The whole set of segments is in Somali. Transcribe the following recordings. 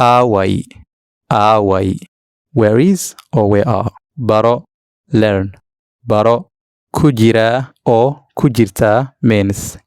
Aaway, aaway, where is or where are. Baro, learn. Baro. Ku jiraa oo ku jirtaa means.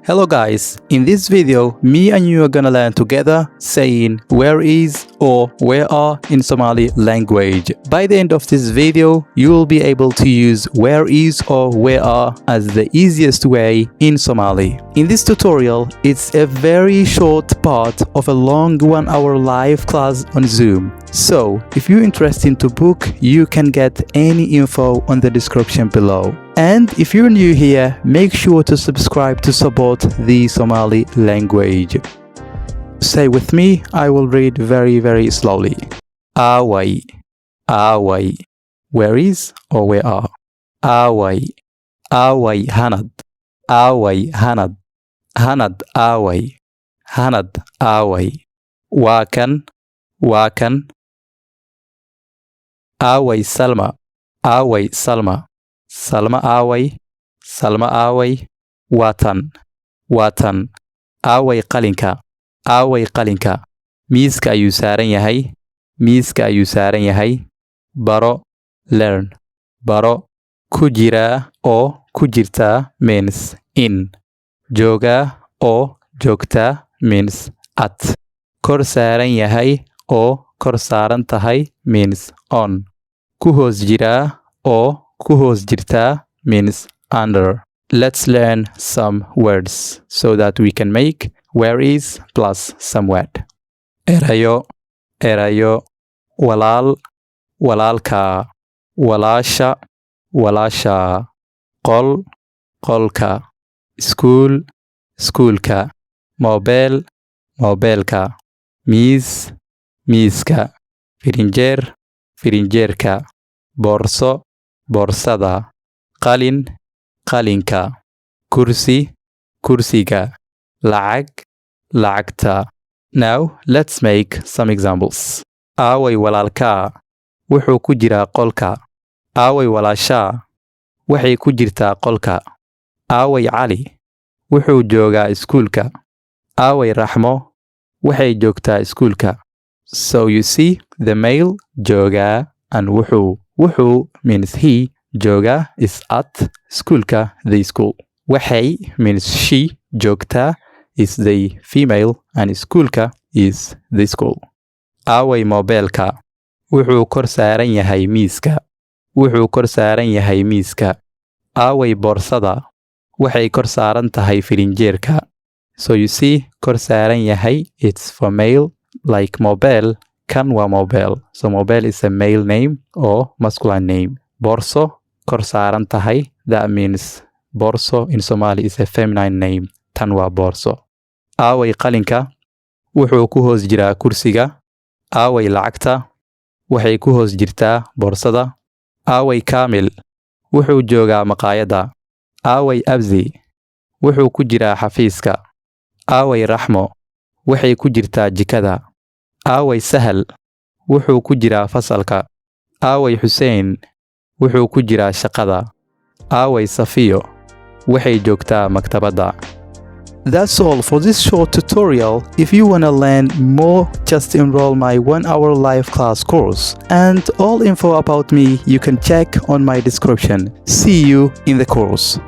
Hello guys, in this video, me and you are gonna learn together saying where is or where are in Somali language. By the end of this video, you will be able to use where is or where are as the easiest way in Somali. In this tutorial, it's a very short part of a long 1 hour live class on Zoom. So, if you're interested to book, you can get any info on the description below. And if you're new here, make sure to subscribe to support the Somali language. Say with me, I will read very, very slowly. Aaway, aaway, where is or where are. Aaway, aaway Hanad, aaway Hanad, Hanad aaway, Hanad aaway. Waa kan, waa kan. Aaway Salma, aaway Salma, Salma aaway, Salma aaway. Waa tan, waa tan. Aaway qalinka, aaway qalinka. Miiska ayuu saaran yahay, miiska ayuu saaran yahay. Baro, learn. Baro. Ku jiraa oo ku jirtaa means in. Joogaa oo joogtaa means at. Kor saaran yahay oo kor saaran tahay means on. Ku hoos jiraa oo ku hoos jirtaa means under. Let's learn some words so that we can make where is plus some word. Erayo, erayo, walaal, walaalka, walaasha, walaasha, qol, qolka, iskuul, iskuulka, moobeel, moobeelka, miis, miiska, firinjeer, firinjeerka, boorso, boorsada, qalin, qalinka, kursi, kursiga, lacag, lacagta. Now let's make some examples. Aaway walaalkaa? Wuxuu ku jiraa qolka. Aaway walaashaa? Waxay ku jirtaa qolka. Aaway Cali? Wuxuu joogaa iskuulka. Aaway Raxmo? Waxay joogtaa iskuulka. So you see, the male joogaa and wuxuu. Wuxuu means he, joogaa is at, iskuulka the school. Waxay means she, joogtaa is the female and iskuulka is the school. Aaway moobeelka? Wuxuu kor saaran yahay miiska. Wuxuu kor saaran yahay miiska. Aaway boorsada? Waxay kor saaran tahay firinjeerka. So you see, kor saaran yahay, it's for male, like mobile, kan waa mobile. So mobile is a male name or masculine name. Boorso, kor saaran tahay, that means boorso in Somali is a feminine name. Tan waa boorso. Aaway qalinka? Wuxuu ku hoos jiraa kursiga. Aaway lacagta? Waxay ku hoos jirtaa boorsada. Aaway Kaamil? Wuxuu joogaa maqaayadda. Aaway Abzi? Wuxuu ku jiraa xafiiska. Aaway Raxmo? Waxay ku jirtaa jikada. Aaway Sahal? Wuxuu ku jiraa fasalka. Aaway Xuseen? Wuxuu ku jiraa shaqada. Aaway Safiyo? Waxay joogtaa maktabadda. That's all for this short tutorial. If you wanna learn more, just enroll my 1 hour live class course. And all info about me you can check on my description. See you in the course.